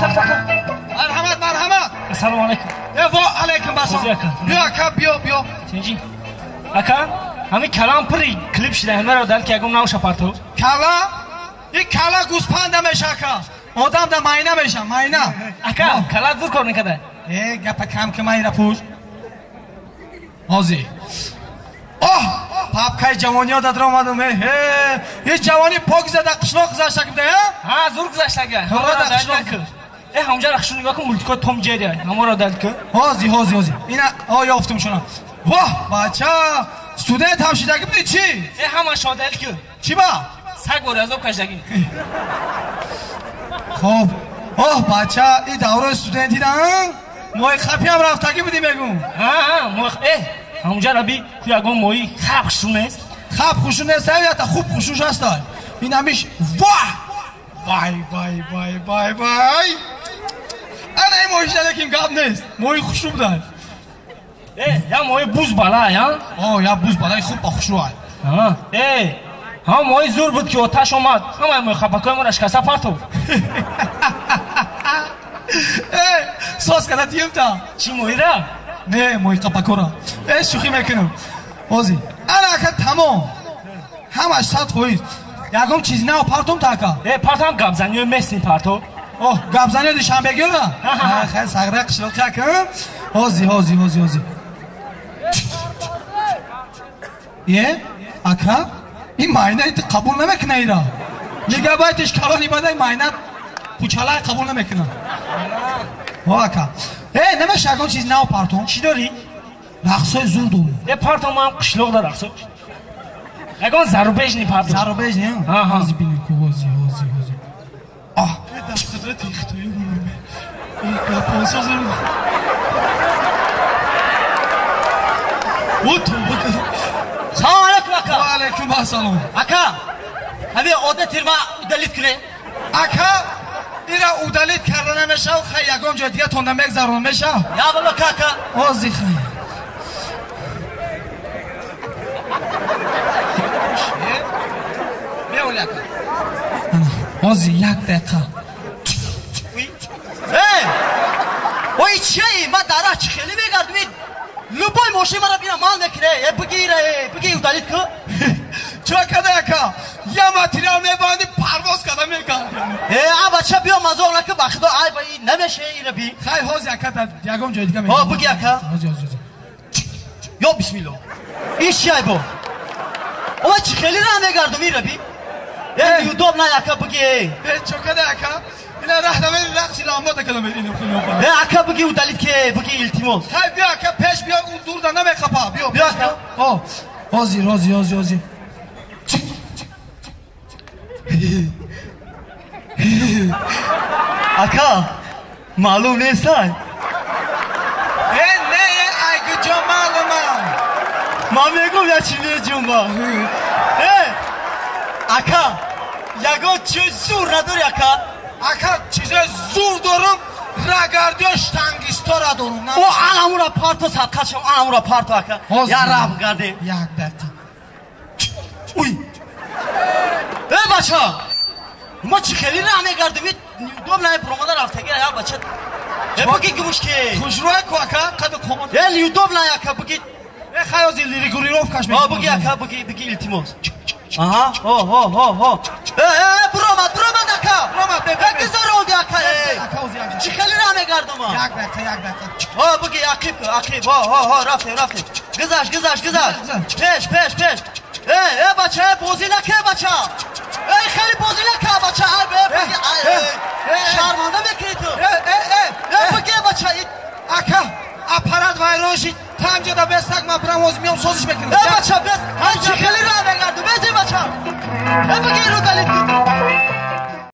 так так. Марҳамат, марҳамат. Ассалому алайкум. Ва алайкум ассалом. Биё ака, биё, биё. Тинҷи. Ака, ҳамин калам пури клип шуда, ҳамаро дар ки ягон навша партов. Кала? Ин кала гӯспанда меша ака. Одам да майна меша, майна. Ака, кала зур кор мекарда. Э, гапа кам ки майра пуш. Ҳозир. Оҳ, папкаи ҷавониё дар омадум. Э, ин ҷавонӣ пок зада қишлоқ гузашта кибда, я? Ҳа, зур гузаштага. Ҳамора. Э, ҳамҷа рахшу нигоҳ кун, мультико Том Ҷерри. Ҳаморо дал кун. Ҳозир, ҳозир, ҳозир. Ина, о, ёфтум шуна. Воҳ, бача, студент ҳам шидаги буди чӣ? Э, ҳама шодал кун. Чӣ ба? Саг бори азоб кашдаги. Хоб, оҳ, бача, ин давраи студентида, моҳи хапиам рафтагӣ будӣ мегум. Ҳа, ҳа, моҳи, э, ҳамҷа раби ку ягон моҳи хап хушу нест? Хап хушу нест, ята хуб хушуш ҳаста. Ин ҳамиш, воҳ! Вай, вай, вай, вай, вай! Ана ин моҳи шалеким гап нест. Моҳи хушу будай. Э, я моҳи буз балай, а? О, я буз балай хуб ба хушу ай. Ҳа, э, ҳа моҳи зур буд ки оташ омад. Ҳамаи моҳи хапакои моро шикаста партов. Э, сос када тиёмта. Чӣ моҳира? Не, моҳи қапакора. Э, шӯхӣ мекунам. Ҳозир. Ана ака тамом. Ҳамаш 100%. Ягон чизи нав партом та ака? Э, партам гапзаниёи местни партов. Оҳ, гапзаниёи душанбегиёра? Хай, сағра қишлоқи ака. Ҳозир, ҳозир, ҳозир, ҳозир. Е, ака, ин майна қабул намекуна ира. Мегабайтиш калони бадай майна пучалай қабул намекуна. О, ака. Э, намеша ягон чизи нав партом? Чӣ дорӣ? Рақсои зур дорам. Э, партом ман қишлоқ да рақсо. Ягон зарубежный партом. Зарубежный? Ҳозир бинем ку, ҳозир, ҳозир, ҳозир. Оҳ, дар қудрати Худои ин гапҳосозем. О, тавба кардам. Салом алайкум, ака. Ва алайкум ассалом. Ака, ҳамин одатир ма удалить кунем. Ака, ира удалить карда намешав, хай ягон ҷой дига тонда мегзарон мешав. Я бало ака. Ҳозир хай. Меоли ака. Ҳозир як дақиқа. Э! Ой, чие? Ма дара чӣ хеле мегардум? Любой мошин мара бина ман мекунэ. Э, бигира, э, биги удалить ку. Чо када ака? Я материал мебанди парвоз када мегардам. Э, а бача биё мазоқ наку, ба худо ай ба ин намеше ира би. Хай ҳозир ака, дар ягон ҷой дига мегардам. Ҳо, биги ака. Ҳозир, ҳозир, ҳозир. Ё бисмилло. Ин чи ай бо? Ова чӣ хеле раҳ мегардум ира би? Э, неудобно ака, биги, э. Э, чо када ака? Ина раҳ намери рақси ламода када мери ина хунё. Э, ака биги удалить ке, биги илтимос. Хай биё ака, пеш биё, он дурда намехапа. Биё, биё ака. О, ҳозир, ҳозир, ҳозир, ҳозир. Ака, маълум нест ай? Э, не, э, ай куҷо маълума? Ман мегум я чи меҷумба. Э, ака, ягон чиз зур надори ака? Ака, чизои зур дорум, рагардиё штангистора дорум. О, аламура парто садқа шав, аламура парто ака. Я раб гарде. Як дақиқа. Уй. Э, бача, ма чӣ хеле раҳ мегардем? Неудобно промода рафтаги я бача. Э, биги гумуш ки. Хушрӯя ку ака, қади қомат. Э, неудобно ака, биги. Э, хай ҳозир регулировкаш мекунам. О, биги ака, биги, биги илтимос. Аҳа, ҳо, ҳо, ҳо, ҳо. Э, э, буромад, буромад ака. Буромад, бе, бе. Гузаронди ака, э. Ака, ҳозир як дақиқа. Чӣ хеле раҳ мегардам? Як дақиқа, як дақиқа. Ҳо, биги, ақиб, ақиб. Ҳо, ҳо, ҳо, рафтем, рафтем. Гузашт, гузашт, гузашт. Пеш, пеш, пеш. Э, э, бача, э, бозӣ наке, бача. Э, хеле бозӣ наке, бача. Ай, бе, биги, ай, шарманда мекунӣ ту. Э, э, э, э, биги, бача. Ака, аппарат вайрон шид. Тамҷода бестак, ман бирам ҳозир меом созиш мекунам. Э, бача, бес. Ай, чӣ хеле раҳ мегардум? Бези, бача. Э, биги, рӯ далит кун.